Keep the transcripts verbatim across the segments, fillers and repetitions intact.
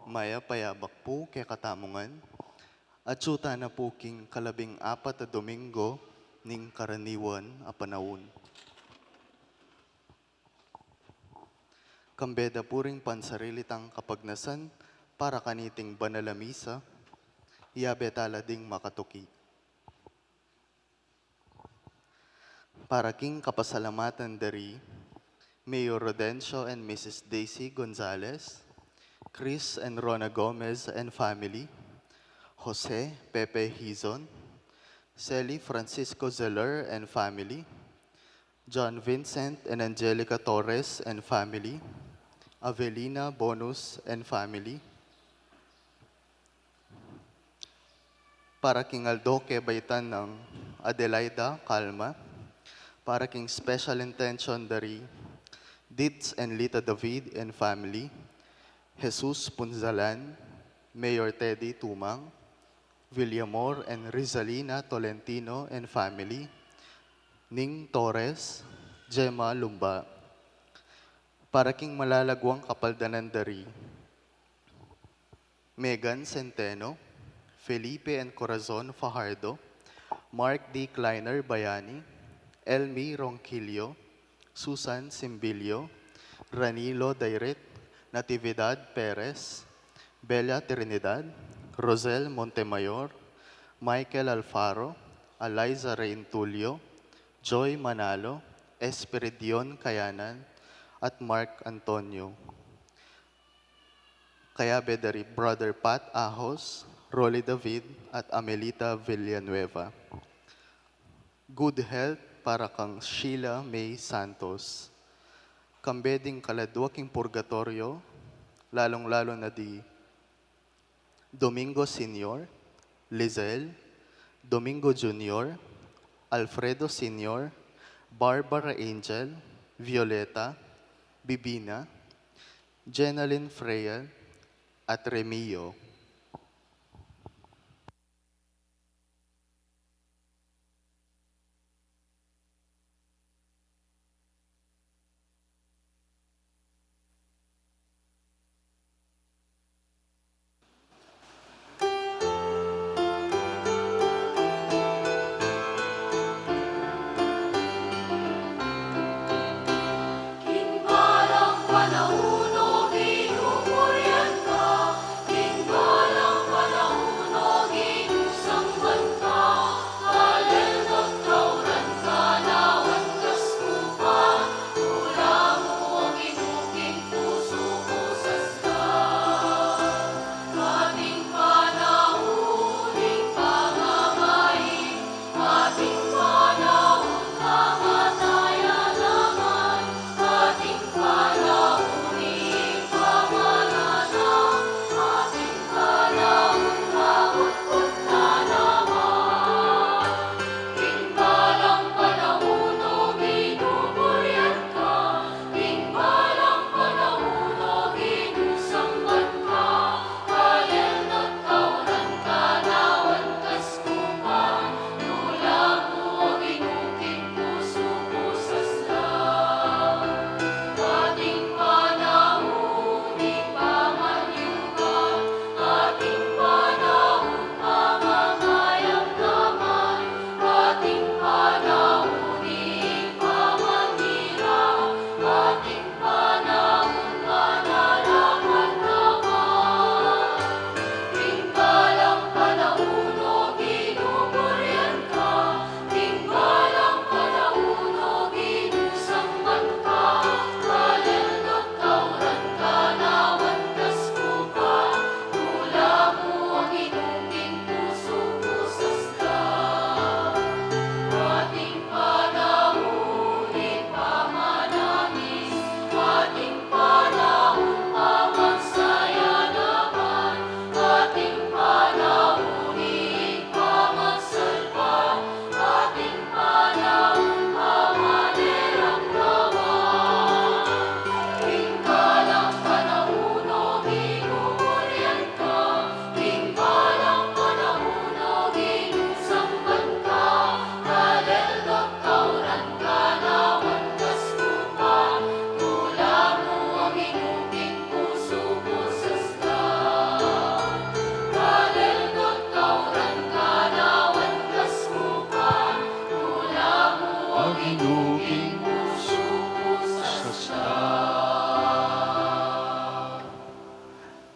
Mayap a yabak pu kekatamu ngan. Atsu tana pu king kalabing apat a Domingo ning karaniwan a panaun. Kambe da pu ring pansarili tang kapagnasan para kaniting banal a misa, yabe tala ding makatuki. Para king kapasalamatan dari Mayor Rodencio and Missus Daisy Gonzalez, Chris and Rona Gomez and family, Jose Pepe Hizon, Sally Francisco Zeller and family, John Vincent and Angelica Torres and family, Avelina Bonus and family, para king aldo kebaitan nang Adelaida Calma, para king special intention dari Ditz and Lita David and family, Jesus Punzalan, Mayor Teddy Tumang, Villamor and Rizalina Tolentino and family, Ning Torres, Gemma Lumba, para king malalaguang kapaldanan dari Megan Centeno, Felipe and Corazon Fajardo, Mark D. Kleiner Bayani, Elmi Ronquillo, Susan Simbilio, Ranilo Dairit, Natividad Perez, Bella Trinidad, Rosel Montemayor, Michael Alfaro, Eliza Reintulio, Joy Manalo, Espiridion Kayanan, at Mark Antonio. Kayabe dari Brother Pat Ahos, Rolly David, at Amelita Villanueva. Good health para kang Sheila May Santos. Kambe ding kaladua king purgatorio, lalung-lalu na di Domingo Senior, Lizelle, Domingo Junior, Alfredo Senior, Barbara Angel, Violeta, Bibina, Jenalyn Freya, at Remio.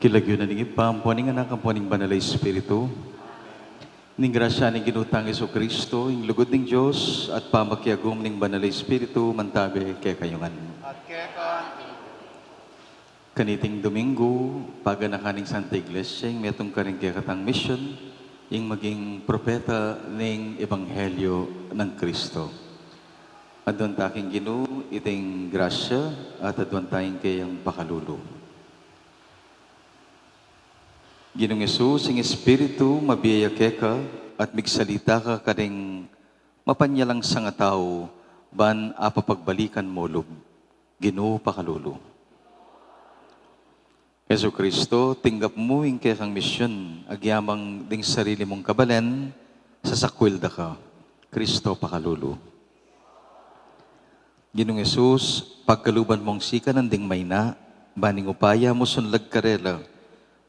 King lagyu na ning Ibpa, ampo ning Anak, ampo ning Banal a Espiritu. Ning grasya ning Ginu tang Jesucristo, ing lugud ning Dios, at pamakiagum ning Banal a Espiritu, mantabe kekayu ngan. At keka. Kaniting Domingo, paganakan ning Santa Iglesia ing metung karing kekatang misyun, ing maging propeta ning Ebanghelyo nang Cristo. Aduan ta king Ginu iting grasya at aduan ta ing keyang pakalulu. Ginung Jesus, ing Espiritu mabie ya keka at migsalita ka karing mapanyalang sangatau ban apapagbalikan mu lub. Ginu, pakalulu. Jesucristo, tinggap mu ing kekang misyun agyamang ding sarili mung kabalen, sasakwil da ka. Cristo, pakalulu. Ginung Jesus, pagkaluban mung sikanan ding maina, ban ing upaya mu sunlag karela,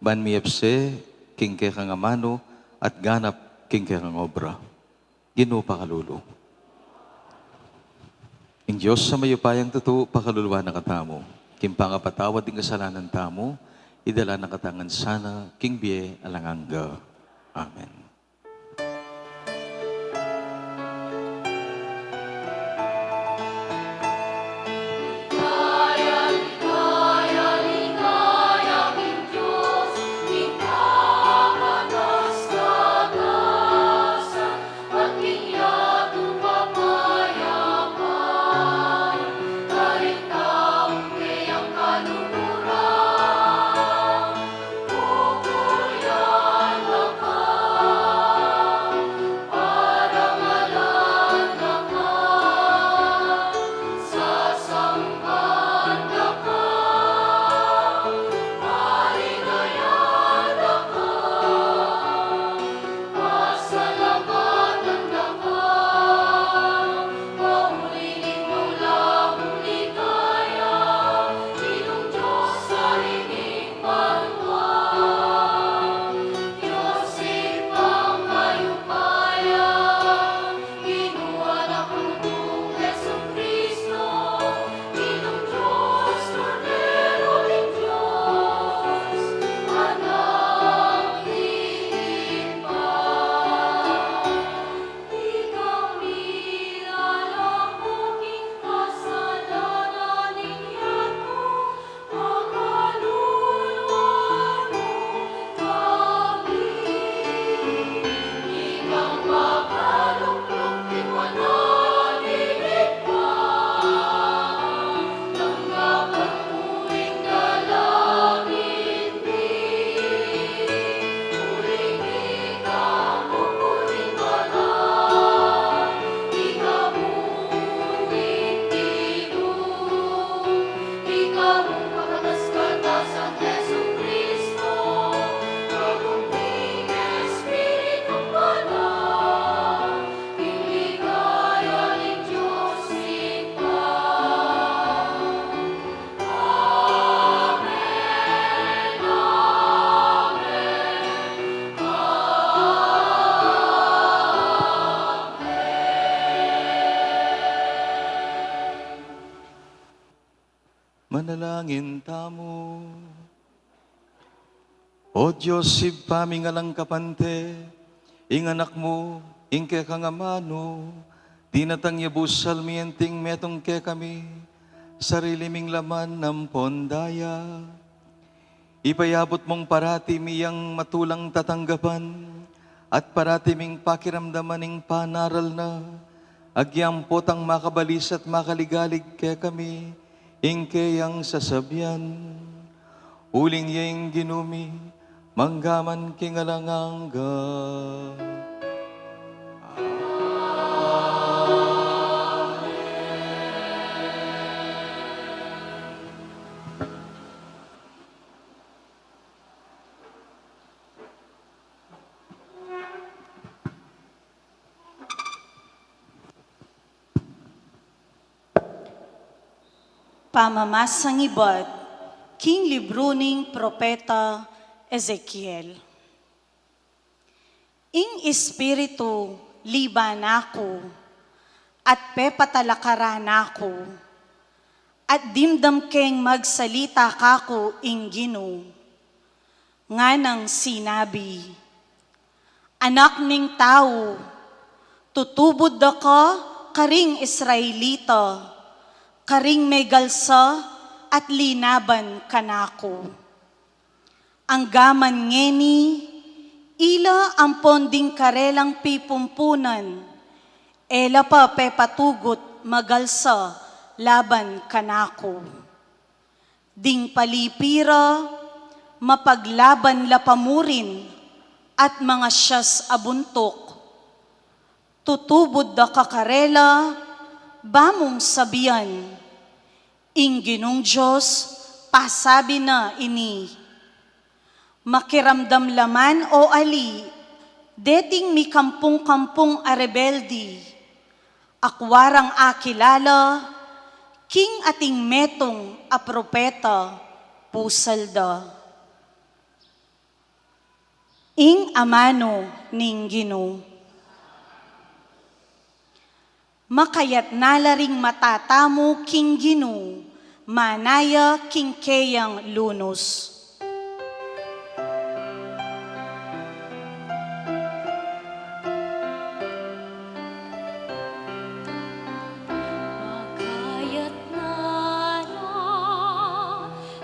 ban miyapse king kekang amanu at ganap king kekang obra. Ginu, pakalulu. Ing Dios a mayupayang tutu, pakaluluan na katamu. King pangapatawad ding kasalanan tamu, idala na katamu ngan sana king bie alang angga. Amen. Manalangin tamu. O Dios, Ibpa ming alang kapante, ing Anak mu, ing kekang amanu, dinatang ya busal miyanting metung kekami, sarili ming laman ampon daya. Ipayabut mung parati mi yang matulang tatanggapan, at parati ming pakiramdaman ing panaral na, agyang potang makabalisat makaligalig kekami, ing keyang sasabian. Uling ya ing Ginu mi, manggaman king alang angga. Pamamasang ibat king libru ning propeta Ezekiel. Ing Espiritu liban na ku, at pepatalakaran na ku, at dimdam keng magsalita kaku ing Ginu. Nganang sinabi, "Anak ning tau, tutubud da ka karing Israelita, karing megalsa at linaban kanaku. Anggaman ngeni, ila ampon ding karelang pipumpunan, e la pa pepatugut magalsa laban kanaku. Ding palipi ra, mapaglaban la pa murin at mangasias a buntuk. Tutubud da ka karela, ba mung sabian, 'Ing Ginung Dios pasabi na ini: Makiramdam la man o ali deting mikampung-kampung a rebelde, akua rang akilala king ating metung a propeta pusal da." Ing amanu ning Ginu. Makayatna la ring matatamu king Ginu, manaya king keyang lunus. Makayatna la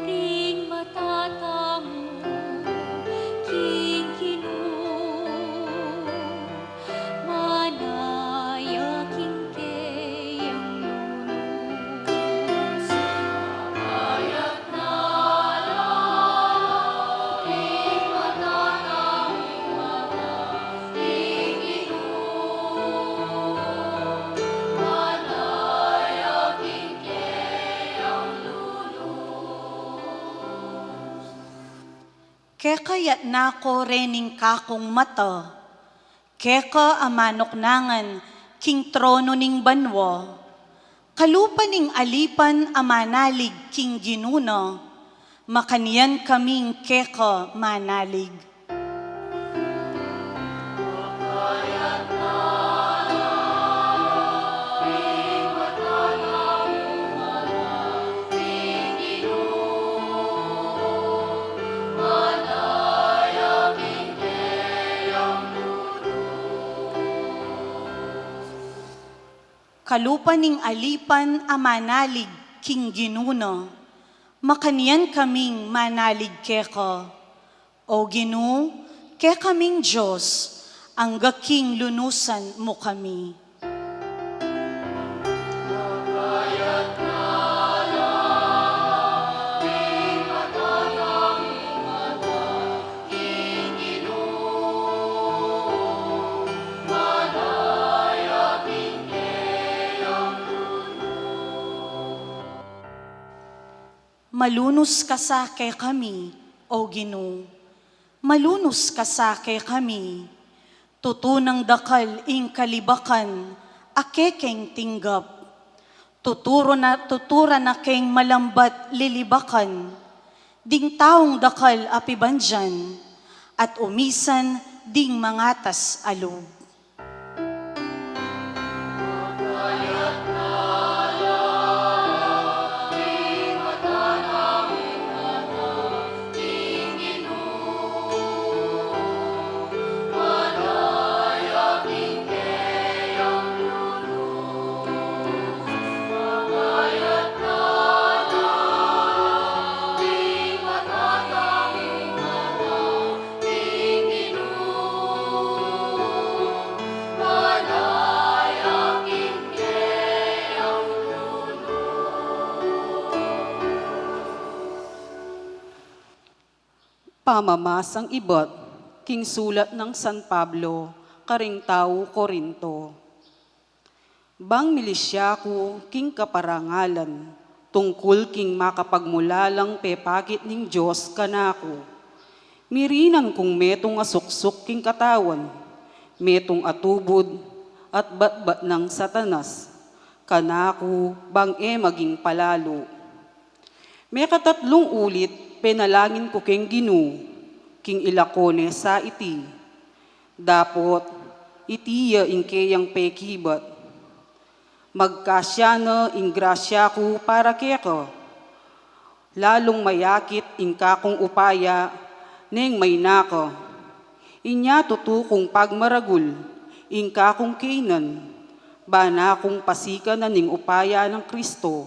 ring matatamu king Ginu, manaya king keyang lunus. Makayatna la ring matatamu king Ginu, manaya king keyang lunus. Keka yatna ko rening kakung mata, keka a manuknangan king trono ning banua, kalupa ning alipan a manalig king Ginu na, makanyan kaming keka manalig. Kalupa ning alipan a manalig king Ginu na, makanyan kaming manalig keka. O Ginu, kekaming Dios, angga king lunusan mu kami. Malunus ka sa kekami, O Ginu, malunus ka sa kekami. Tutu nang dakal ing kalibakan a kekeng tinggap. Tuturu na, tuturan na keng malambat lilibakan ding taung dakal a pibandian at umisan ding mangatas a lub. Pamamasang ibat king sulat nang San Pablo karing taga Corinto. Bang milisya ku king kaparangalan tungkul king makapagmulalang pepakit ning Dios kanaku, mirinan kung metung a suksuk king katawan, metung a tubud at batbat nang Satanas kanaku, bang e maging palalu. Mekatatlung ulit penalangin ku keng Ginu king ilako ne sa iti. Dapot iti ya ing keyang pekibat: Magkasya na ing grasya ku para keka, lalung mayakit ing kakung upaya, Neng maina ka, inya tutu kung pagmaragul ing kakung kaynan, bana kung pasikan na ning upaya nang Kristo.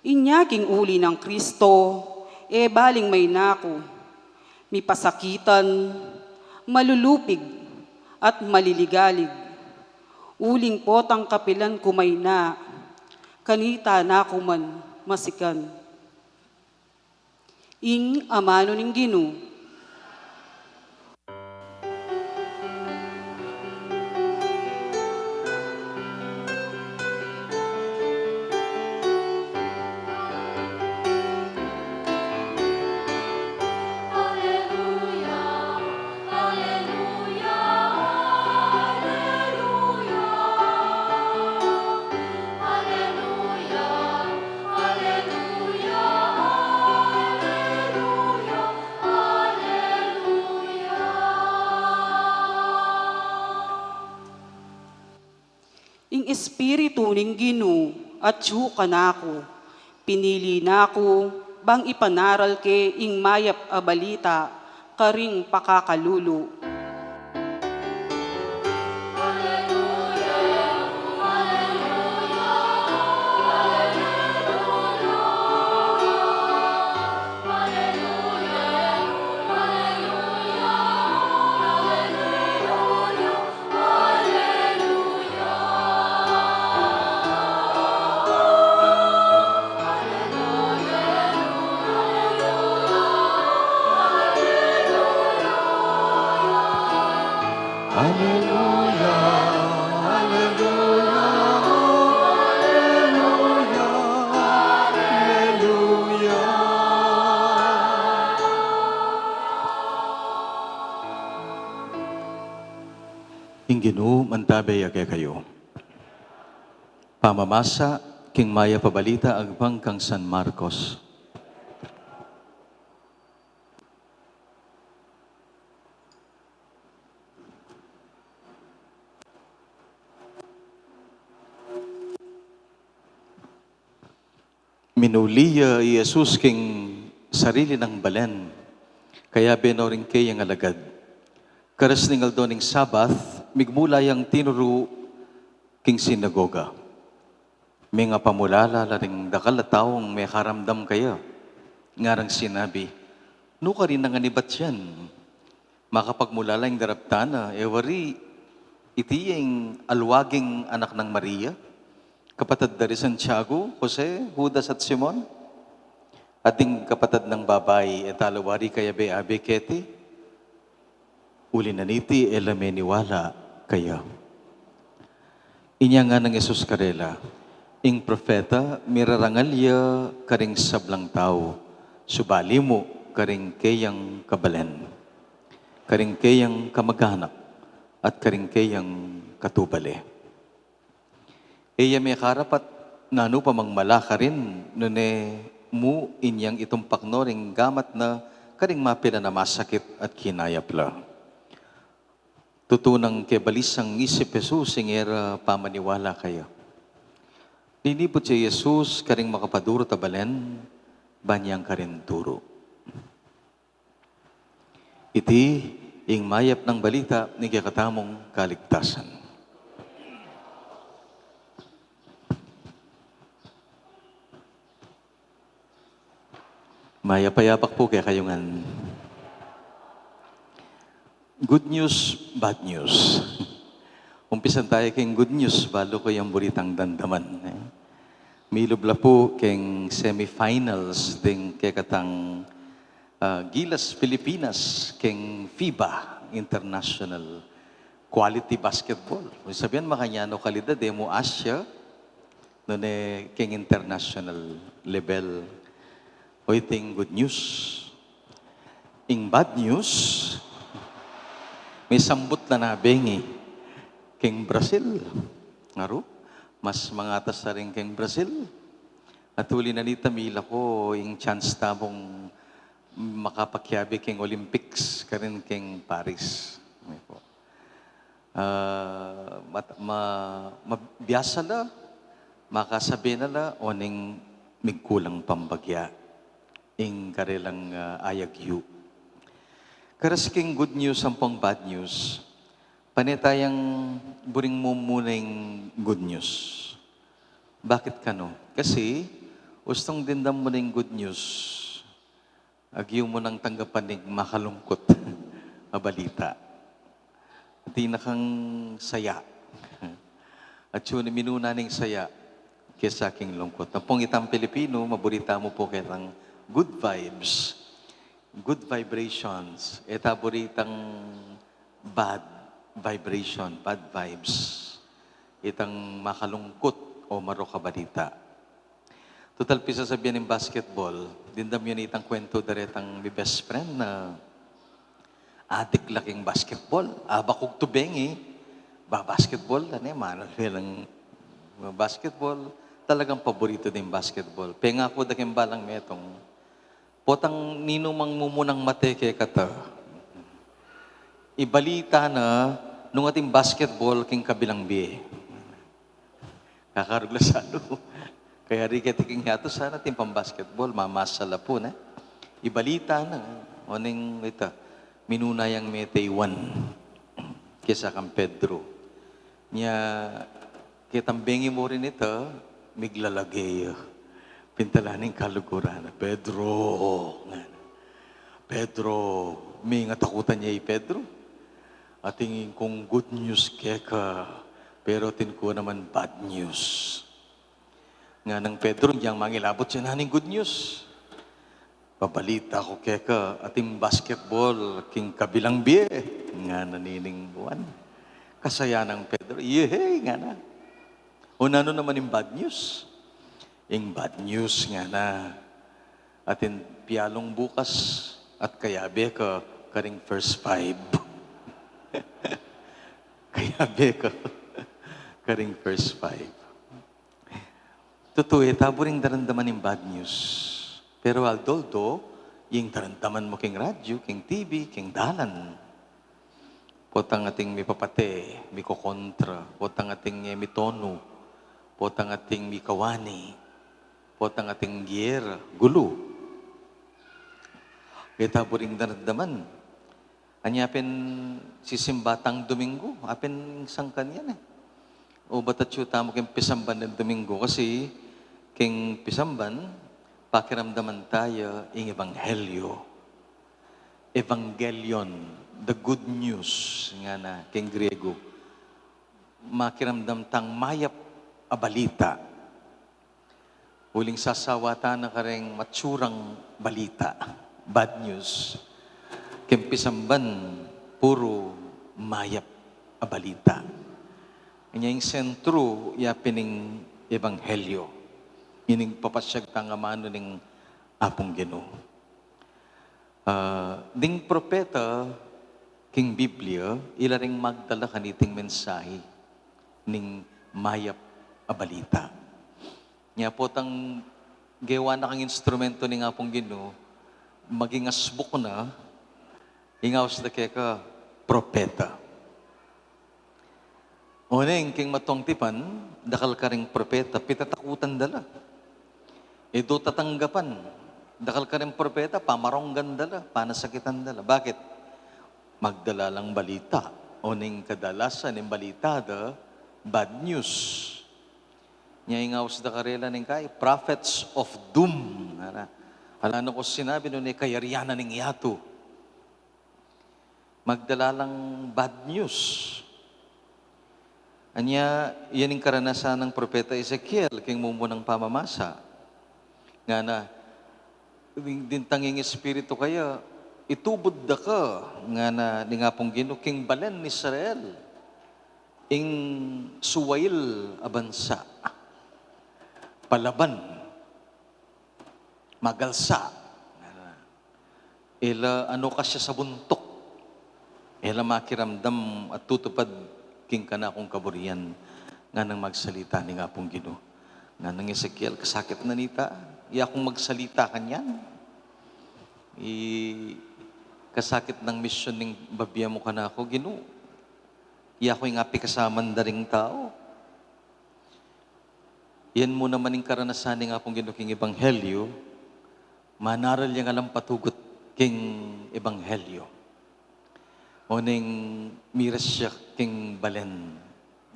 Inya king uli nang Kristo, e baling maina ku, mipasakitan, malulupig, at maliligalig. Uling potang kapilan ku maina, kanita na ku man masikan. Ing amanu ning Ginu. Ing Espiritu ning Ginu atyu kanaku, pinili na ku bang ipanaral ke ing mayap a balita karing pakakalulu. Aleluya, aleluya, aleluya, aleluya. Ing Ginu mantabe ya kekayu. Pamamasa king mayap a balita agpang kang San Marcos. Minuli ya i Jesus king sarili nang balen, kayabe no ring keyang alagad. Karas ning aldo ning Sabat, migmula yang tinuru king sinagoga. Mengapamulala la ring dakal a taung mekaramdam kaya. Ngarang sinabi, "Nukarin ngan ibat yan? Makapagmulala ing daraptan na, e wari iti ya ing alwaging anak nang Maria, kapatad da ri Santiago, Jose, Judas at Simon? At ding kapatad nang babai, e tala wari kayabe-abe keti? Uli na niti, e la meniwala kaya." Inya ngana nang Jesus karela, "Ing propeta mirarangal ya karing sablang tau, subali mu karing keyang kabalen, karing keyang kamaganak, at karing keyang katubale." E ya mekarapat nanu pamang mala karin, nune mu inyang itumpak no ring gamat na karing mapilan a masakit at kinayap la. Tutu nang kebalisang isip Jesus ing e ra pamaniwala kaya. Linibut ya i Jesus karing makapadurut a balen, ban yang karin turu. Iti ing mayap nang balita ning kekatamung kaligtasan. Mayap a yabak pu kekayu ngan. Good news, bad news. Umpisan taya keng good news, balu ku yang buritang damdaman, e. Milub la pu keng semifinals ding kekatang, ah, Gilas Pilipinas keng FIBA International Quality Basketball. Sabian, makanyan no kalidad, e mu Asia, nune keng international level. O, iti ing good news. Ing bad news, misambut la na bengi keng Brazil. Ngaru, mas mangatas la rin keng Brazil. At uli na nita, mila ku ing chance tamung makapakiabe keng Olympics karin keng Paris. Ah, mat-, ma-, mabiasa la, makasabe na la, oning migkulang pambagya ing karelang, ah, ayagyu. Karas king good news ampong bad news, pane tayang buring mumuna ing good news. Bakit kanu? Kasi, ustung dimdam mu na ing good news, agyu mu nang tanggapan ing makalungkut a balita. Atin na kang saya. At yun, minuna ning saya kesa king lungkut. Ampong itang Pilipino, maburi tamu pu ketang good vibes, good vibrations. E ta buri itang bad vibration, bad vibes. Itang makalungkut o marok a balita. Tutal, pisasabian ing basketball, dimdam yu na itang kwentu da retang mi best friend na adik la king basketball. Abakug tu bengi, ba-basketball la ne, manalwe lang basketball. Talagang paborito da ing basketball. Pengaku da king balang metung, potang ninumang mumunang mate keka ta, ibalita na nung ating basketball king kabilang bie. Kakarug la salu. Kaya riketi king yatu, sana ating pambasketball, mamasa la pu, ne? Ibalita na, oning ita, minuna yang mete i Juan kesa kang Pedro. Nya, ketang bengi mu rin ita, miglalage ya. Pintalan ning kaluguran na, "Pedro," ngana. "Pedro, mingat a kutanan ya i Pedro. Atin kung good news keka, pero atin ku naman bad news." Nganang Pedro, yang mangilabot ya na ning good news. "Pabalita ku keka, ating basketball king kabilang bie," ngana nining Juan. Kasaya nang Pedro, "Yehey," ngana. "O nanu naman ing bad news?" "Ing bad news," ngana, "atin pialung bukas at kayabe ka karing first five." Kayabe ka karing first five. Tutu, e ta buring daramdaman ing bad news. Pero aldo-aldo, ing daramdaman mu king radyu, king T V, king dalan, potang ating mipapate, mikokontra, potang ating, e, mitonu, potang ating mikawani, potang ating giyera, gulu. E ta buring daramdaman. Anya pin sisimba tang Domingo, apin sangkan yan, e. O bata't yu tamu king pisamban ning Domingo, kasi king pisamban, pakiramdaman taya ing ebanghelyo. Evangelion, the good news, ngana king Griego. Makiramdam tang mayap a balita. Uling sasawa ta na karing matsurang balita, bad news. King pisamban, puru mayap a balita. Nya ing sentru, ya pin ing ebanghelyo. Ining papasyag tang amanu ning Apung Ginu. Ah, ding propeta king Biblia, ila ring magdala kaniting mensahe ning mayap a balita. Nya potang gewa na kang instrumento ning Apung Ginu, maging asbuk na, ing aus da keka propeta. Oneng king matuang tipan, dakal karing propeta, pitatakutan da la. E do tatanggapan, dakal karing propeta, pamaronggan da la, panasakitan da la. Bakit? Magdala lang balita. Oneng kadalasan ing balita da, bad news. Nya ing aus da karela ning kai, prophets of doom. Ala, ala na ku sinabi nune kayarian na ning yatu. Magdala lang bad news. Anya, yan ing karanasan nang propeta Ezekiel king mumunang pamamasa. Ngana, ding, ding tanging espiritu kaya, itubud da ka, ngana ning Apung Ginu, king balen ning Israel, ing suwail a bansa, palaban, magalsa. E la ano kasya sa buntuk. E la makiramdam at tutupad king kanakung kaburian, nganang magsalita ning Apung Ginu. Nganang Ezekiel, kasakit na nita, iya kung magsalita kanyan. I kasakit nang misyon ning babie mu kanaku, Ginu. Iya ku ing apikasaman da ring tau. Yan mu naman ing karanasan ning Apung Ginu king ebanghelyo, manaral yang alang patugut king ebanghelyo. Oneng miras ya king balen,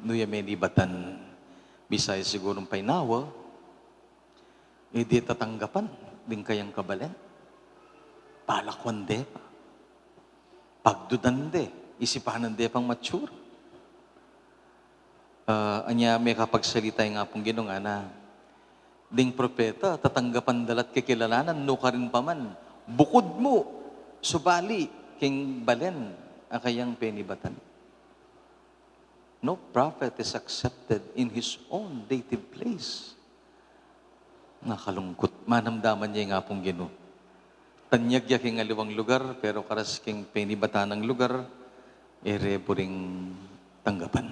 nu ya menibatan, bisa ya sigurung painawa, e de tatanggapan ding kayang kabalen. Palakwan de pa. Pagdudan de, isipanan de pang mature. Ah, anya mekapagsalita ing Apung Ginu ngana, ding propeta, tatanggapan da la't kekilalanan, nukarin pa man, bukud mu, subali, king balen, a kayang penibatan. No prophet is accepted in his own native place. Nakalungkut. Manamdaman ya ing Apung Ginu. Tanyag ya king aliwang lugar, pero karas king penibatan nang lugar, e re buring tanggapan.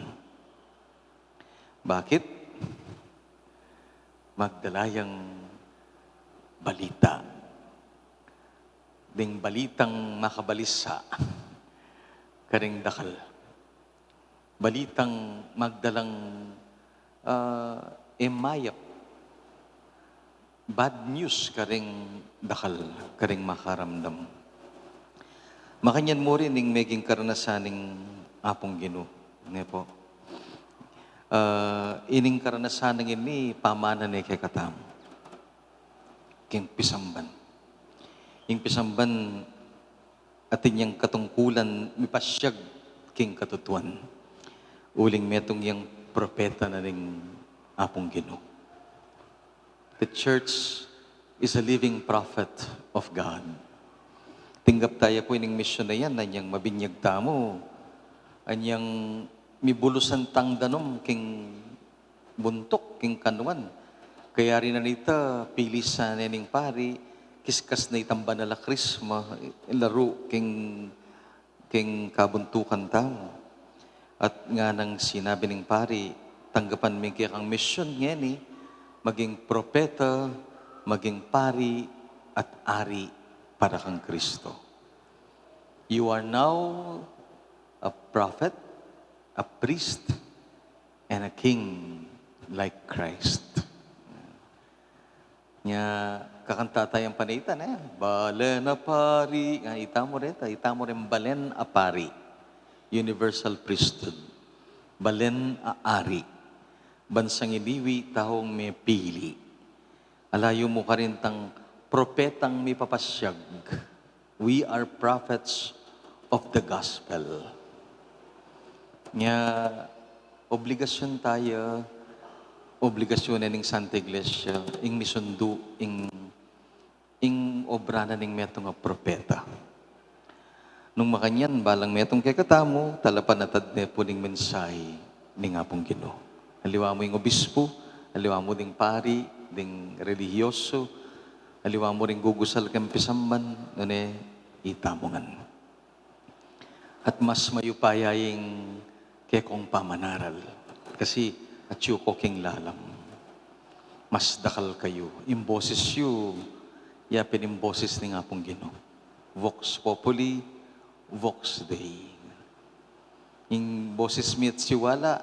Bakit? Magdala yang balita. Ding balitang makabalisa karing dakal. Balitang magdalang, ah, e mayap, bad news karing dakal, karing makaramdam. Makanyan mu rin ing meging karanasan ning Apung Ginu, ne po? Ah, ining karanasan nang ini pamana ne kekatamu. King pisamban. Ing pisamban atin yang katungkulan mipasyag king katutuan. Uling metung yang propeta na ning Apung Ginu. The church is a living prophet of God. Tinggap taya pu ining misyon a yan, anyang mabinyag tamu, anyang mibulusan tang danum king buntuk, king kanuan. Kayari na nita, pili sa ne ning pari, kiskas na itang banal a krisma, laru king, king kabuntukan tamu. At nganang sinabi ning pari, tanggapan me ing kekang misyon ngeni, maging propeta, maging pari, at ari para kang Kristo. You are now a prophet, a priest, and a king like Christ. Nya, kakanta tayang panaitan, e. Balen a pari. Nga, ita mu reta, ita mu ring balen a pari. Universal priesthood. Balen a ari. Bansang iniwi, taung mepili. Ala yu mu karin tang propetang mipapasyag. We are prophets of the gospel. Nya, obligasyon taya, obligasyon na ning Santa Iglesia, ing misundu, ing, ing obra na ning metung a propeta. Nung makanyan, balang metung kekatamu, talapan na ta ne pu ning mensahe ning Apung Ginu. Aliwa mu ing obispu, aliwa mu ding pari, ding relihiyoso, aliwa mu ring gugusal keng pisamban, nune ita mu ngan. At mas mayupaya ing kekong pamanaral. Kasi atyu ko king lalam. Mas dakal kayu. Ing boses yu, ya pin ing boses ning Apung Ginu. Vox populi, vox Dei. Ing boses mi at siwala,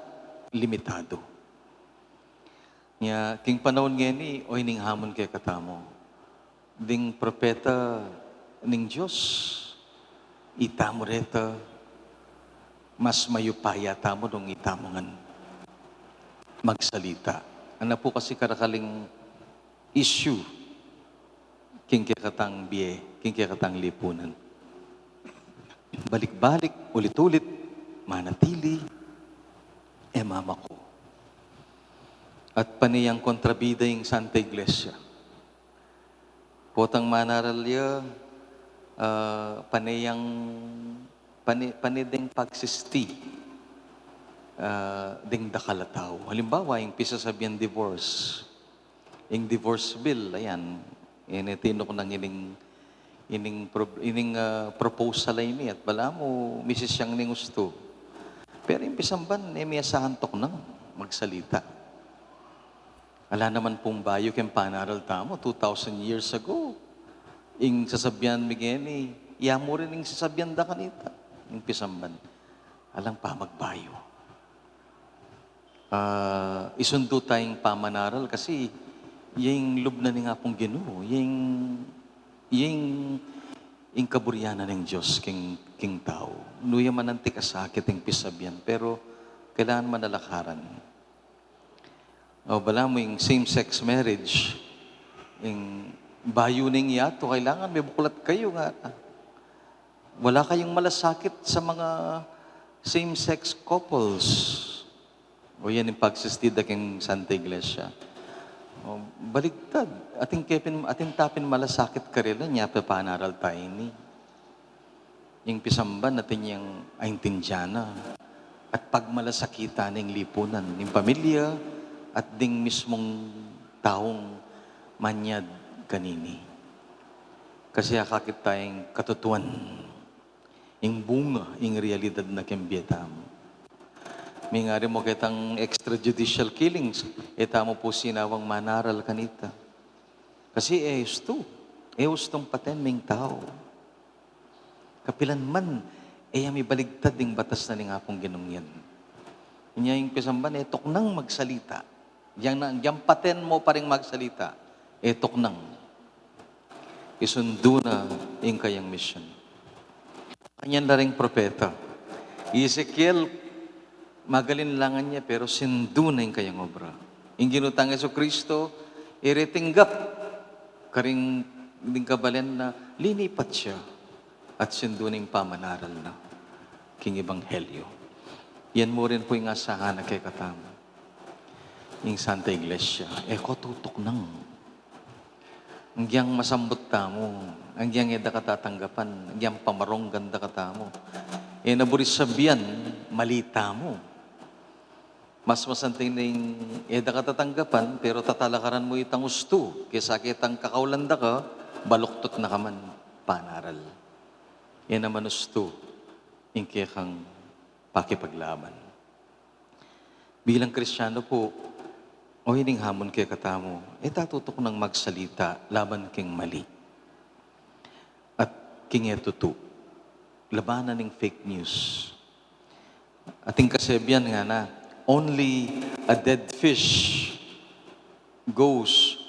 limitadu. Nya, king panaun ngeni, o ining hamun kekatamu. Ding propeta ning Dios, ita mu reta, mas mayupaya tamu nung ita mu ngan magsalita. Ana pu kasi karakaling issue king kekatang bie, king kekatang lipunan. Balik-balik, ulit-ulit, manatili, e mamaku. At pane yang kontrabida ing Santa Iglesia. Potang manaral ya, ah, pane yang, pane, pane deng pagsisti, ah, deng dakal a tau. Halimbawa, ing pisasabian divorce. Ing divorce bill, ayan, ini tinuknang ining, ining prob-, ining, ah, proposal a ini, at balamu, misis yang ning ustu. Pero ing pisamban, e mi asahan tuknang magsalita. Ala naman pung bayu keng panaral tamu, two thousand years ago. Ing sasabian mi ngeni, ya mu rin ing sasabian da kanita. Ing pisamban. Alang pamagbayu. Ah, isundu taya ing pamanaral kasi ing lub na ning Apung Ginu, ing, ing ing kaburian na ning Dios king, king tau. Nu ya man anti kasakit ing pisabian, pero kailangan manalakaran. O, balamu ing same-sex marriage, ing bayu ning yatu, kailangan mibuklat kayu nga. Wala kayung malasakit sa mga same-sex couples. O, yan ing pagsisitida king Santa Iglesia. O, baligtad. Atin ke pin, atin ta pin malasakit karela, nya pe panaral ta ini. Ing pisamban atin yang aintindian na at pagmalasakitan ning lipunan, ning pamilya, at ding mismung taung manyad kanini. Kasi akakit tayang katutuan, ing bunga, ing realidad na king bie tamu. Mingari mu ketang extrajudicial killings, e tamu pu sinawang manaral kanita. Kasi e ustu, e ustung paten ing tau. Kapilan man, e ya mibaligtad ing batas na ning Apung Ginung yan. Inya ing pisamban, e tuknang magsalita. Yang na, yang paten mu pa ring magsalita, e tuknang. Isundu na ing kayang misyon. Kanyan la ring propeta. Ezekiel, magaling la ngan ya, pero sindu na ing kayang obra. Ing Ginu tang Jesucristo, e re tinggap karing ding kabalen na linipat ya at sindu na ing pamanaral na king ebanghelyo. Yan mu rin pu ing asahan na kekatamu. Ing Santa Iglesia, e ko tutuknang. Agyang masambut tamu, agyang e da ka tatanggapan, agyang pamaronggan da katamu. E na buri sabian, mali tamu. Mas masanting ning e da ka tatanggapan, pero tatalakaran mu itang ustu, kesa ketang kakaulan da ka, baluktot na ka man panaral. E naman ustu ing kekang pakipaglaban. Bilang Kristiano pu, o ining hamon kekatamu, e ta tutuknang magsalita laban king mali at king e tutu, labanan ning fake news. Ating kasebian ngana, "Only a dead fish goes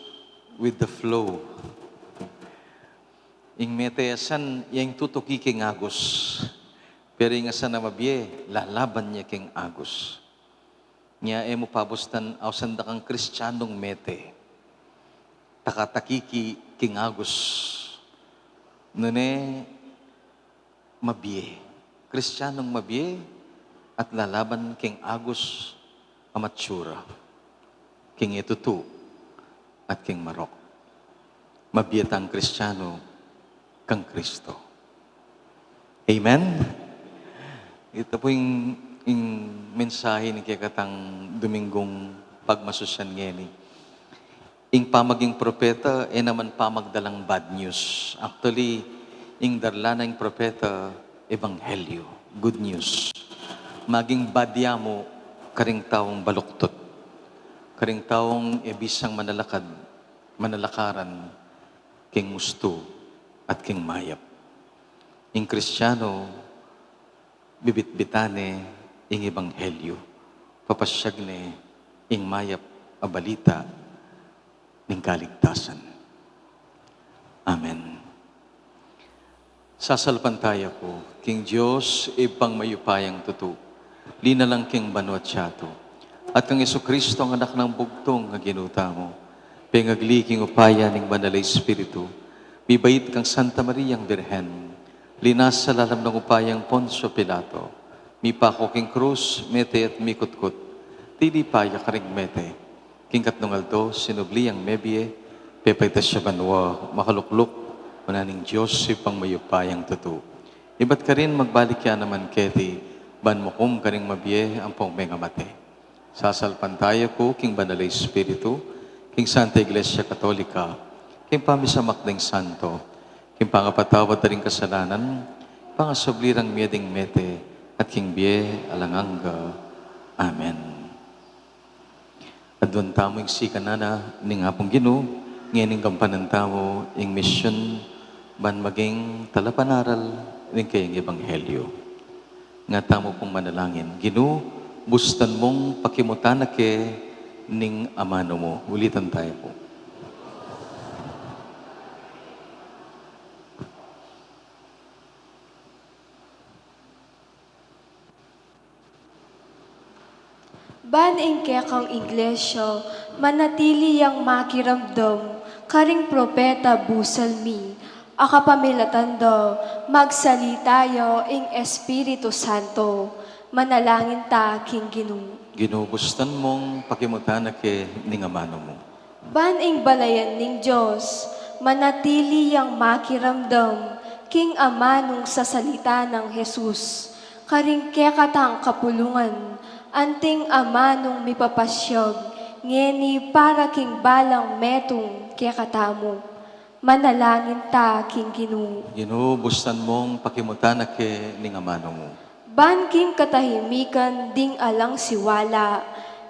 with the flow." Ing mete asan, ya ing tutuki king agus. Pero ing asan a mabie, lalaban ya king agus. Nya e mu pabustan, ausan da kang Kristianung mete, takatakiki king agus. Nune mabie. Kristianung mabie at lalaban king agus a matsura, king e tutu at king marok. Mabie tang Kristiano kang Kristo. Amen? Ita pu ing, ing mensahe ning kekatang Dominggung pagmasusyan ngeni. Ing pamaging propeta, e naman pamagdalang bad news. Actually, ing darla na ing propeta, ebanghelyo, good news. Maging bad ya mu karing taung baluktot, karing taung e bisang manalakad, manalakaran king ustu at king mayap. Ing Kristiano, bibitbitan ne ing ebanghelyo, papasyag ne ing mayap a balita ning kaligtasan. Amen. Sasalpantaya ku king Dios, Ibpang mayupayang tutu, linalang king banua't yatu, at kang Jesucristo, ang Anak nang bugtung a Ginu tamu, pengagli king upaya ning Banal a Espiritu, mibait kang Santa Mariang Birhen, linasa lalam ning upayang Poncio Pilato, mipaku king krus, mete at mikutkut, tinipa ya karing mete, king katlung aldo sinubli yang mebie, pepaitas ya banua, makalukluk wanan ning Dios Ibpang mayupayang tutu. Ibat karin magbalik ya naman keti, ban mukum karing mabie ampong mengamate. Sasalpantaya ku king Banal a Espiritu, king Santa Iglesia Katolika, king pamisamak ding santo, king pangapatawad da ring kasalanan, pangasubli rang mie ding mete, at king bie alang angga. Amen. Aduan tamu ing sikanan na ning Apung Ginu, ngening gampanan tamu ing misyon ban maging talapanaral ning kayang ebanghelyo. Nga tamu pung manalangin, Ginu, bustan mung pakimutan na ke ning amanu mu. Ulitan taya pu. Ban ing kekang iglesia, manatili yang makiramdam karing propeta busal mi, a kapamilatan da, magsalita ya ing Espiritu Santo. Manalangin ta king Ginu. Ginu, bustan mung pakimutan na ke ning amanu mu. Ban ing balayan ning Dios, manatili yang makiramdam king amanung sasalita nang Jesus, karing kekatang kapulungan, anting amanung mipapasyag ngeni para king balang metung kekatamu. Manalangin ta king Ginu. Ginu, bustan mung pakimutan na ke ning amanu mu. Ban king katahimikan ding alang siwala,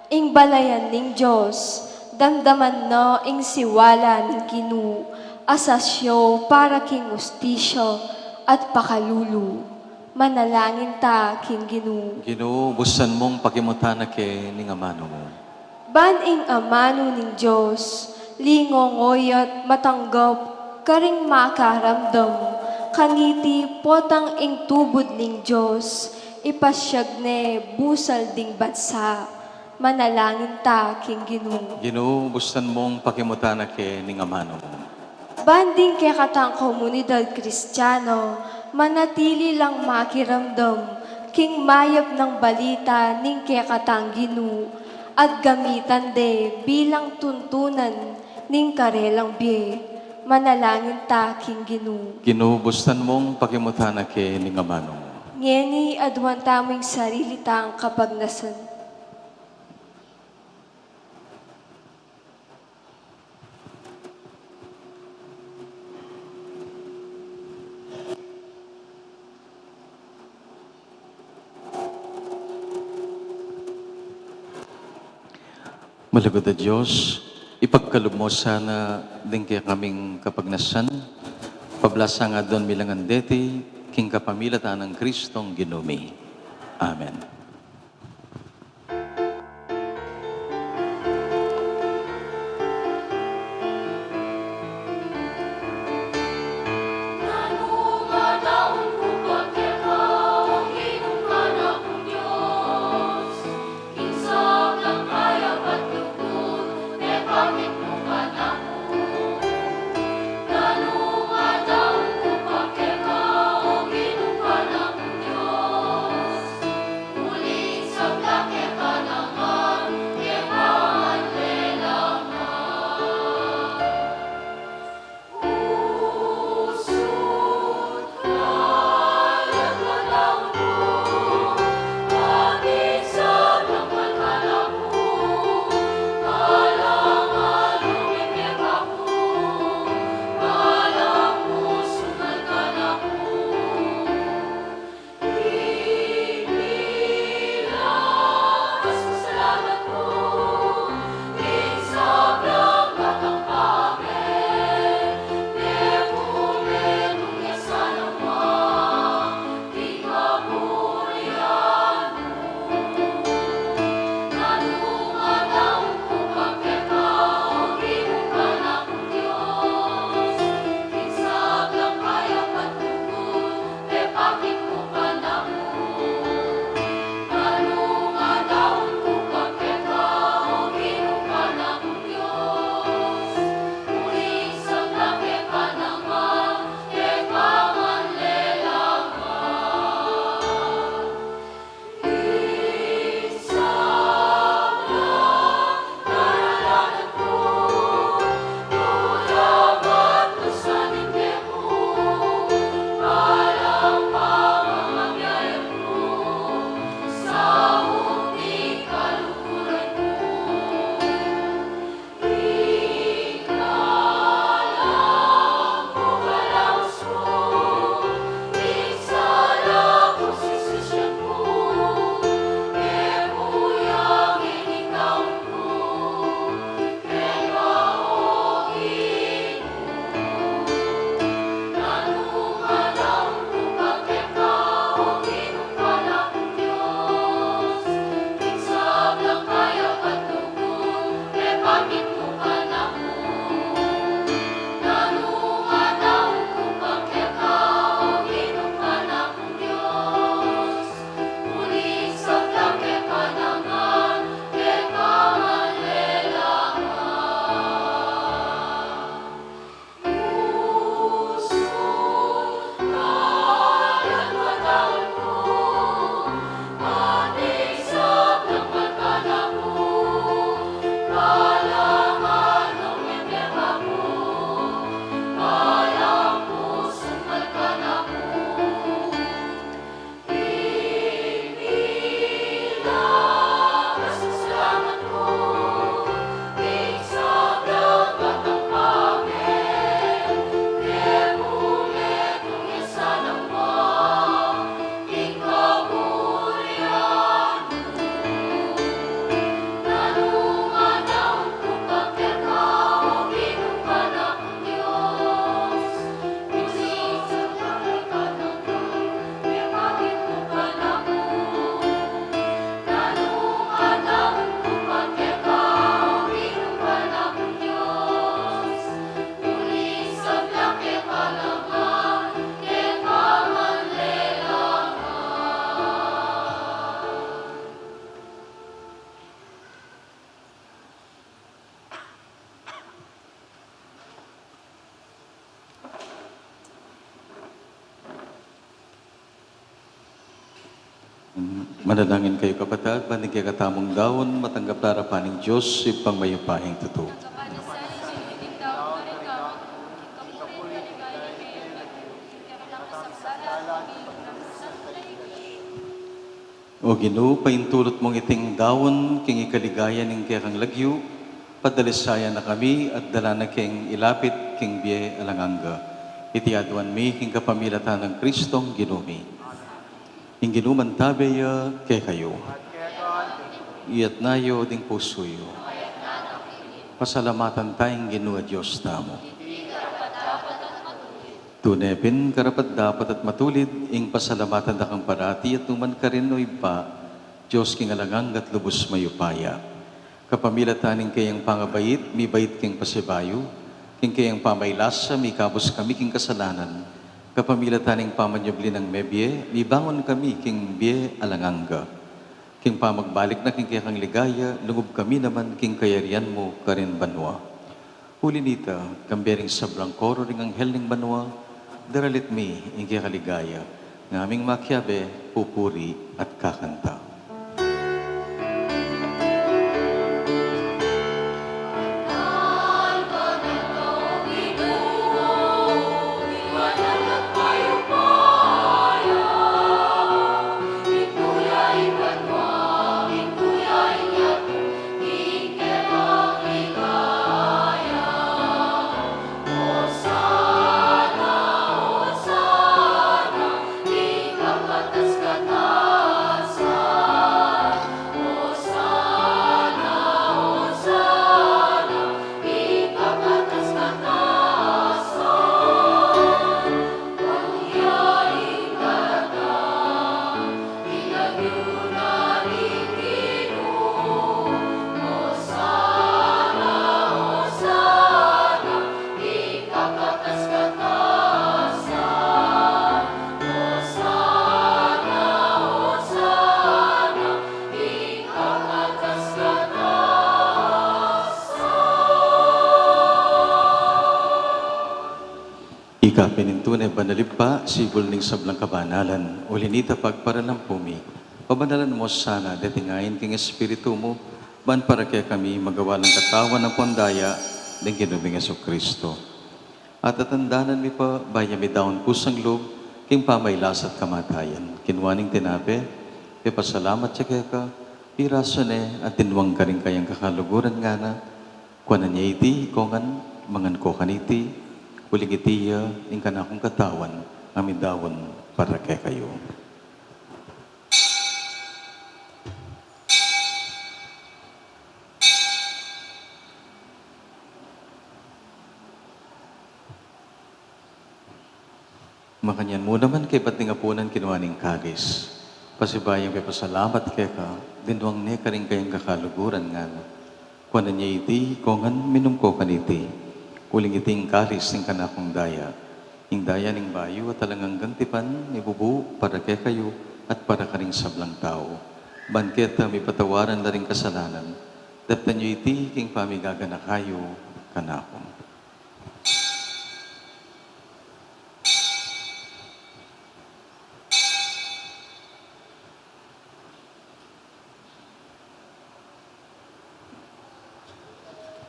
ing balayan ning Dios, damdaman na ing siwala ning Ginu, a sasyo para king ustisya at pakalulu. Manalangin ta king Ginu. Ginu, bustan mung pakimutan na ke ning amanu mu. Ban ing amanu ning Dios, lingongoy at matanggap karing makaramdam, kaniti potang ing tubud ning Dios, ipasyag ne busal ding bansa. Manalangin ta king Ginu. Ginu, bustan mung pakimutan na ke ning amanu mu. Ban ding kekatang komunidad Kristiano, manatili lang makiramdam king mayap nang balita ning kekatang Ginu, at gamitan de bilang tuntunan ning karelang bie. Manalangin ta king Ginu. Ginu, bustan mung pakimutan na ke ning amanu mu. Ngeni aduan tamu ing sarili tang kapagnasan. Malugud a Dios, ipagkalub mu sana ding kekaming kapagnasan, pablasang aduan mi la ngan deti, king kapamilatan nang Kristong Ginu mi. Amen. Manalangin kayu, kapatad, ban ding kekatamung daun matanggap la arapan ning Dios, Ibpang mayupayang tutu. O Ginu, paintulut mung iting daun king ikaligaya ning kekang lagyu, padalisayan na kami at dala na keng ilapit king bie alang angga. Iti aduan mi king kapamilatan nang Kristong Ginu mi. Ing Ginu mantabe ya kekayu. Iyatas yu ding pusu yu. Pasalamatan taya ing Ginu a Dios tamu. Tune pin karapat-dapat at matulid ing pasalamatan da kang parati at nukarin man, O Ibpa, Dios king alang angga at lubus mayupaya. Kapamilatan ning keyang pangabait, mibait king pasibayu, king keyang pamailasa, mikabus kami king kasalanan. Kapamilatan ning pamanyubli nang mebie, mibangun kami king bie alang angga. King pamagbalik na king kekang ligaya, lungub kami naman king kayarian mu karin banua. Uli nita, kambe ring sablang koro ring anghel ning banua, daralit mi ing keka ligaya, ngaming makiabe, pupuri at kakanta. Ika pin ing tune banal, Ibpa, sibul ning sablang kabanalan. Uli nita, pagparalampu mi, pabanalan mu sana deting ain king Espiritu mu, ban para kekami magawa lang katawan ampon daya ning Ginu ming Jesucristo. At tatandanan mi pa, bayu mi daun kusang lub king pamailas at kamatayan, kinua ne ing tinape, pepasalamat ya keka, pirasu ne at dinwang karing kayang kakaluguran, ngana, kuanan ye iti ikayu ngan, mangan kayu kaniti, uling iti ya ing kanakung katawan a midaun para kekayu. Makanyan mu naman, kaybat ning apunan, kinua ne ing kalis, pasibayu yang pepasalamat keka, dinwang ne karing kayang kakaluguran, ngana, kuanan ye iti ikayu ngan, minum kayu kaniti, uling iti ing kalis ning kanakung daya, ing daya ning bayu at alang anggang tipan, mibubu para kekayu at para karing sablang tau, ban keta mipatawaran la ring kasalanan. Daptan yu iti king pamigaganaka yu kanaku.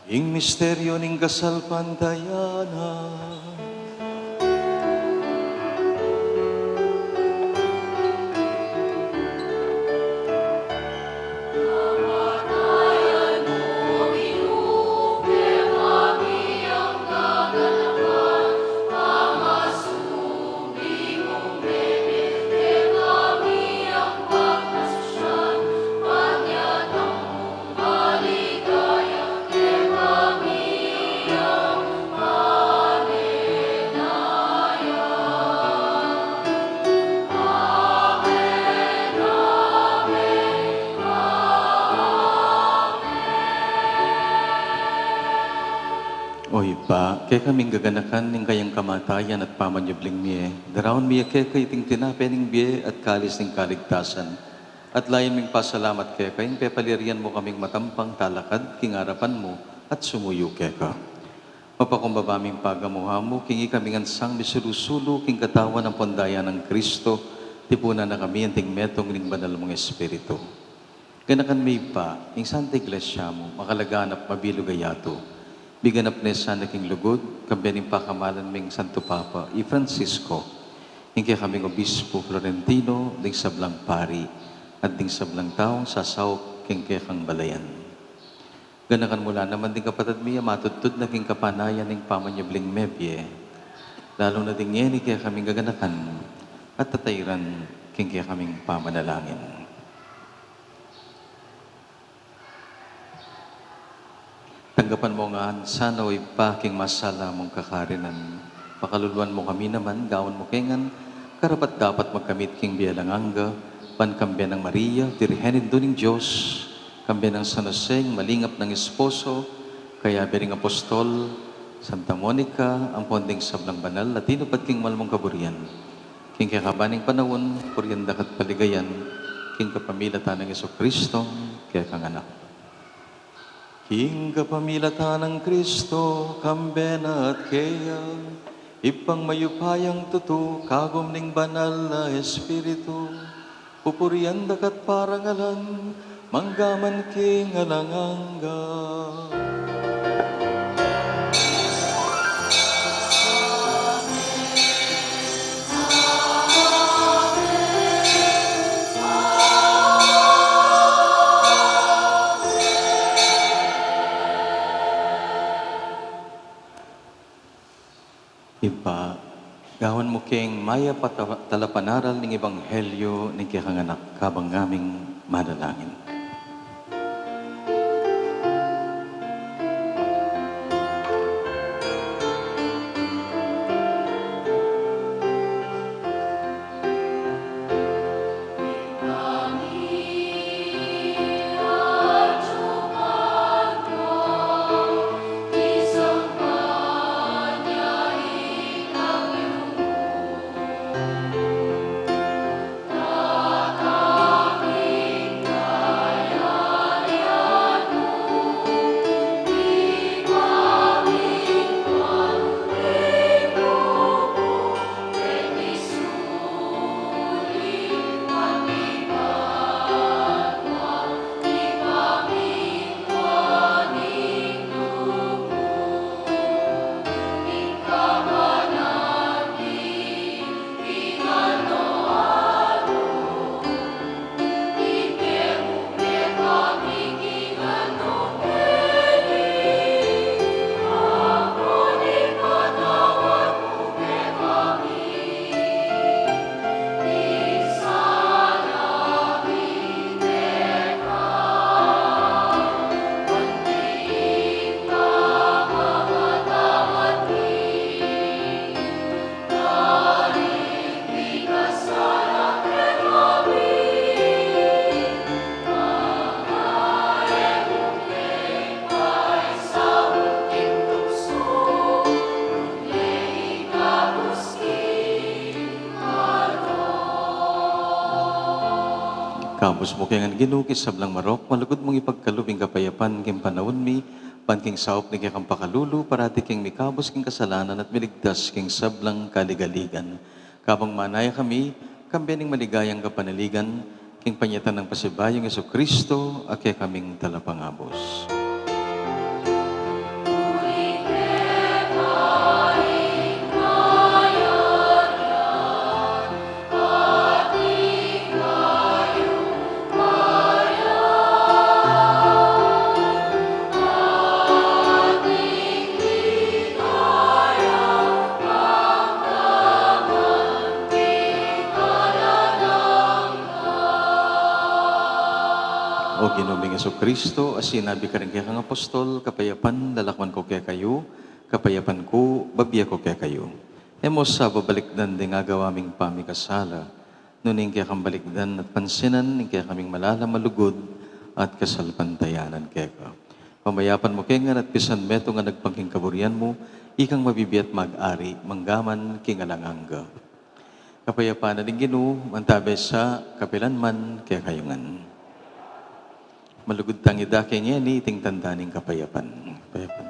Ing misteryu ning kasalpantayanan. O Ibpa, kekaming gaganakan ning kayang kamatayan at pamanyubling mie, daraun mi keka iting tinape ning bie at kalis ning kaligtasan. At layun ming pasalamat keka ing pepalyarian mu kaming matampang talakad king arapan mu at sumuyu keka. Mapakumbaba ming pagamu-gamu king ikami ngan sang misulu-sulu king katawan ampon daya nang Kristo, Tipunan na kami anting metung ning banal mung Espiritu. Ganakan me Ibpa, ing Santa Iglesia mu, makalaganap mabilug a yatu. Miganap ne sana king lugud, kambe ning pakamalan ming Santo Papa, i Francisco, ing kekaming Obispo Florentino, ding sablang pari, at ding sablang taung sasaup king kekang balayan. Ganakan mu la naman ding kapatad mi a matudtud na king kapanayan ning pamanyubling mebie, lalu na ding ngeni kekaming gaganakan at tatairan king kekaming pamanalangin. Tanggapan mu ngan sana, o Ibpa, king masala mung kakarinan. Pakaluluan mu kami naman, gawan mu ke ngan karapat-dapat magkamit king bie alang angga, ban kambe nang Maria, Birhen Indu ning Dios, kambe nang San Jose, ing malingap nang esposo, kayabe ring apostol, Santa Monica, ampon ding sablang banal a tinupad king malmung kaburian. King kekaban ning panaun, purian da ka at paligayan, king kapamilatan nang Jesucristo, kekang Anak. King kapamilatan nang Kristo, kambe na at keya, Ibpang mayupayang tutu, kagum ning banal a Espiritu, pupurian da ka at parangalan, mangga man king alang angga. Ibpa, gawan mu keng mayap a ta-, talapanaral ning ebanghelyo ning kekang Anak kabang ngaming manalangin. Kabus mu ke ngan Ginu king sablang marok, malugud mung ipagkalub ing kapayapan king panaun mi, ban king saup ning kekang pakalulu, parati keng mikabus king kasalanan at miligtas king sablang kaligaligan. Kabang manaya kami, kambe ning maligayang kapanaligan, king panyatang nang pasibayung Jesucristo, a kekaming talapangabus. O Ginu ming Jesucristo, a sinabi karing kekang apostol, kapayapan lalakwan ku kekayu, kapayapan ku bibie ku kekayu. E mu sa babalikdan ding agawa ming pamikasala, nune ing kekang balikdan at pansinan ing kekaming malalam a lugud at kasalpantayanan keka. Pamayapan mu ke ngan at pisan metung a agpang king kaburian mu, ikang mabibie at mag-ari, mangga man king alang angga. Kapayapan na ning Ginu, mantabe sa kapilan man kekayu ngan. Malugud tang idake ngeni iting tanda ning kapayapan. Kapayapan.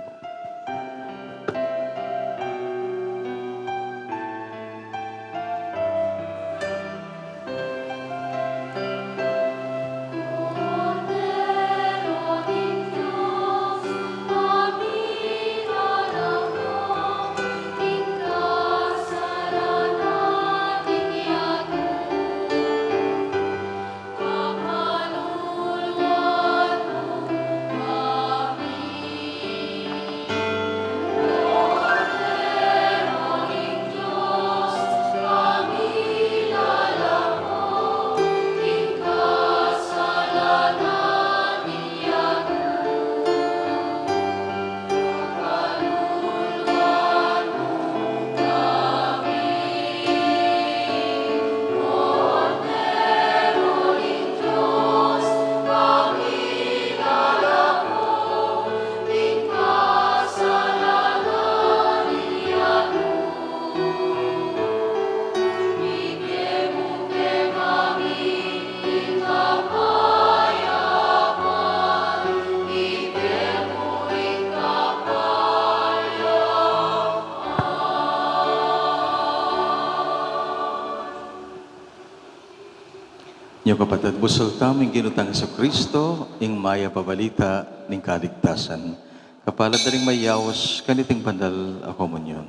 Nyo kapatad, busultan ing Ginu tang Jesucristo, ing mayap a balita ning kaligtasan. Kapalad da ring mayaus kaniting banal a komunyon.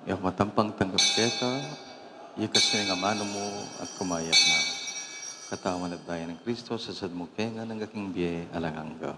Iyap matampang tanggap keta, ikas ning amanu mu at kumayap na. Katawan at daya nang Kristo, sasad mu kengan king bie alang angga.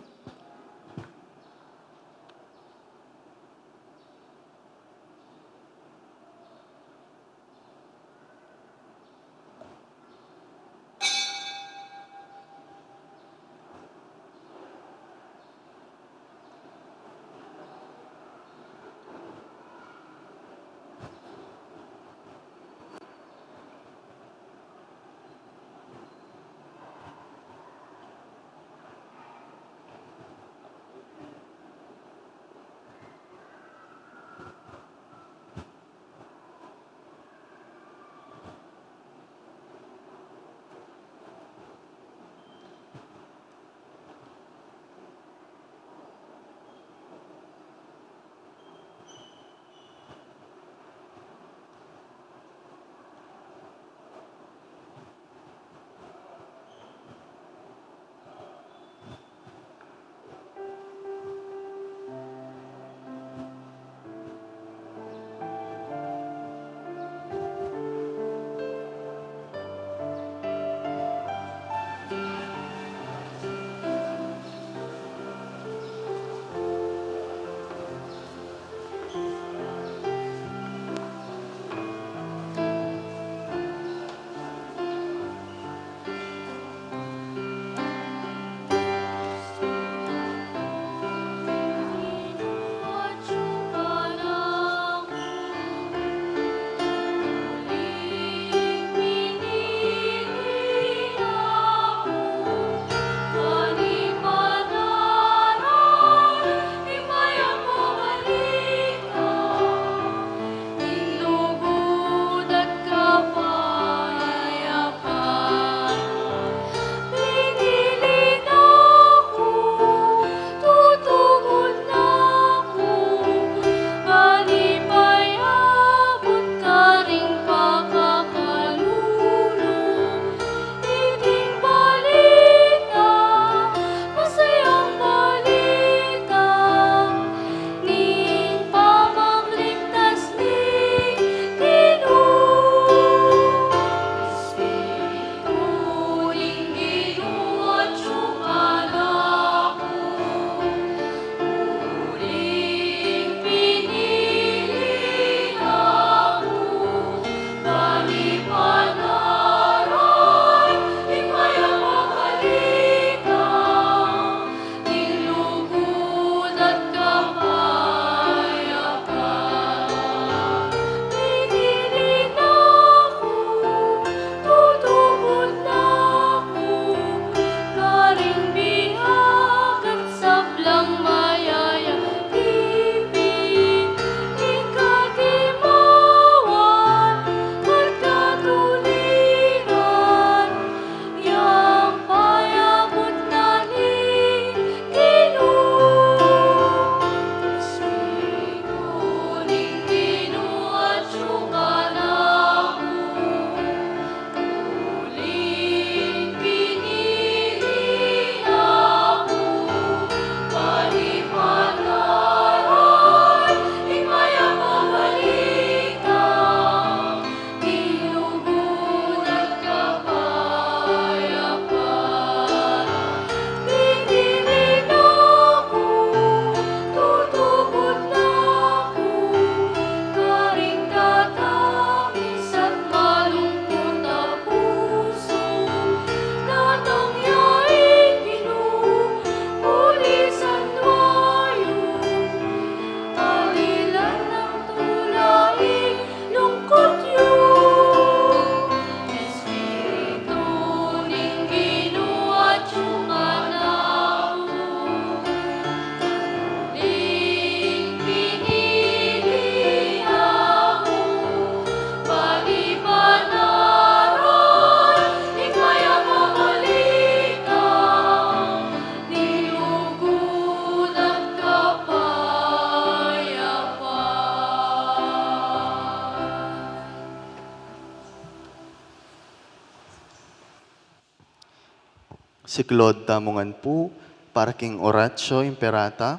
Siklaud tamu ngan pu para king Oratio Imperata,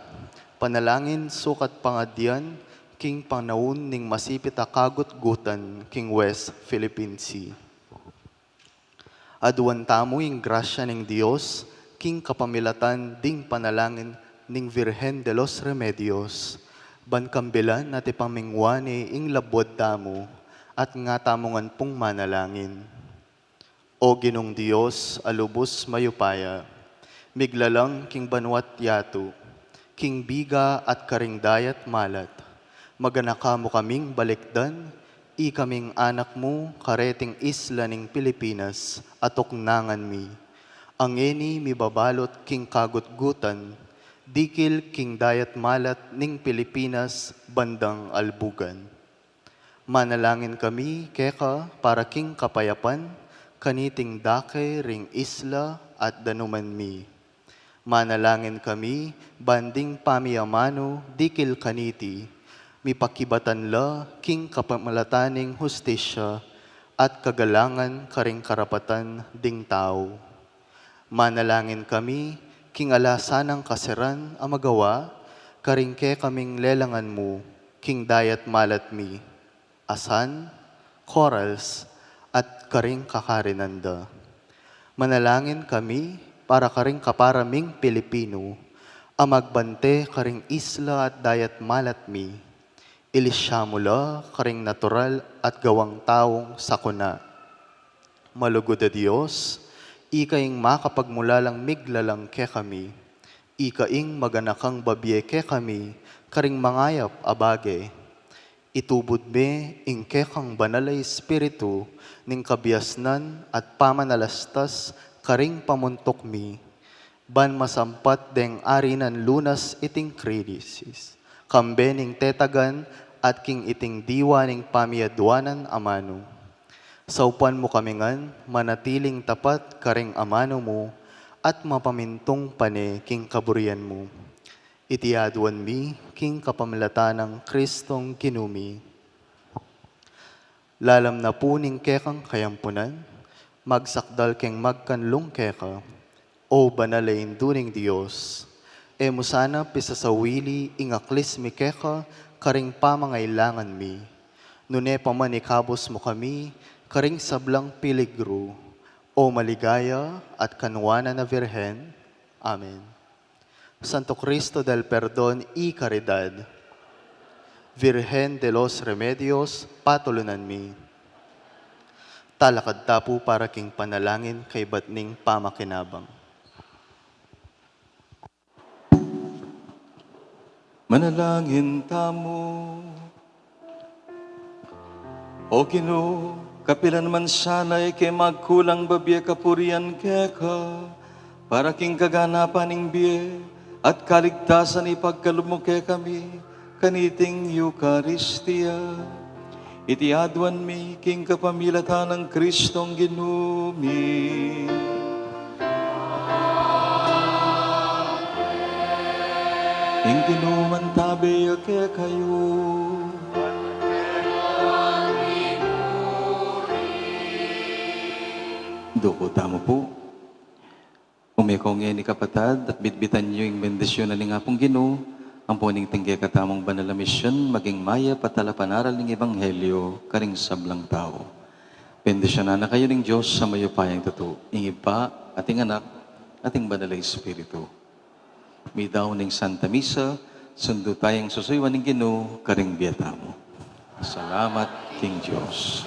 panalangin sukat pangadian king panaun ning masipit a kagutgutan king West Philippine Sea. Aduan tamu ing grasya ning Dios king kapamilatan ding panalangin ning Virgen de los Remedios, ban kambilan at ipamingwa ne ing labuad tamu, at nga tamu ngan pung manalangin. O Ginung Dios a lubus mayupaya, miglalang king banua't yatu, king biga at karing dayat malat, maganaka mu kaming balikdan, ikaming anak mu kareting isla ning Pilipinas a tuknangan mi, a ngeni mibabalut king kagutgutan, dikil king dayat malat ning Pilipinas bandang albugan. Manalangin kami keka para king kapayapan kaniting dake ring isla at danuman mi. Manalangin kami ban ding pamiamanu dikil kaniti, mipakibatan la king kapamilatan ning hustisya at kagalangan karing karapatan ding tau. Manalangin kami king ala sanang kasiran a magawa karing kekaming lelangan mu king dayat malat mi, asan, corals, at karing kakarinan da. Manalangin kami para karing kapara ming Pilipinu a magbante karing isla at dayat malat mi. Ilisya mu la karing natural at gawang taung sakuna. Malugud a Dios, ika ing makapagmulalang miglalang kekami, ika ing maganakang babie kekami karing mangayap a bage. Itubud me ing kekang Banal a Espiritu ning kabiasnan at pamanalastas karing pamuntuk mi, ban masampat deng arinan lunas iting krisis, kambe ning tetagan at king iting diwa ning pamiaduanan amanu. Saupan mu kami ngan manatiling tapat karing amanu mu at mapamintung pane king kaburian mu. Iti aduan mi king kapamilatan nang Kristong Ginu mi. Lalam na pu ning kekang kayampunan, magsakdal keng magkanlung keka, O Banal a Indu ning Dios. E mu sana pisasawili ing aklis mi keka karing pamangailangan mi, nune pa man ikabus mu kami karing sablang peligru, O maligaya at kanuanan a Virgen. Amen. Santo Cristo del Perdon y Caridad, Virgen de los Remedios, patulunan mi. Talakad ta pu para king panalangin kaybat ning pamakinabang. Manalangin tamu. O Ginu, kapilan man sana e ke magkulang babie kapurian keka, para king kaganapan ning bie at kaligtasan ipagkalub mu kekami kaniting Eukaristia. Iti aduan mi king kapamilatan nang Kristong Ginu mi. Ing Ginu mantabe ya kekayu. Duku tamu pu. Ume ko ngeni kapatad, at bitbitan yu ing bendisyunan ning Apung Ginu, ampo ning tinggeka tamung banal a misyon, maging mayap at talapanaral ning ebanghelyo karing sablang tau. Bendisyunan na kayu ning Dios a mayupayang tutu, ing Ibpa, at ing Anak, at ing Banal a Espiritu. Midaun ing Santa Misa, sundu tayang susuyuan ning Ginu karing bie tamu. Salamat king Dios.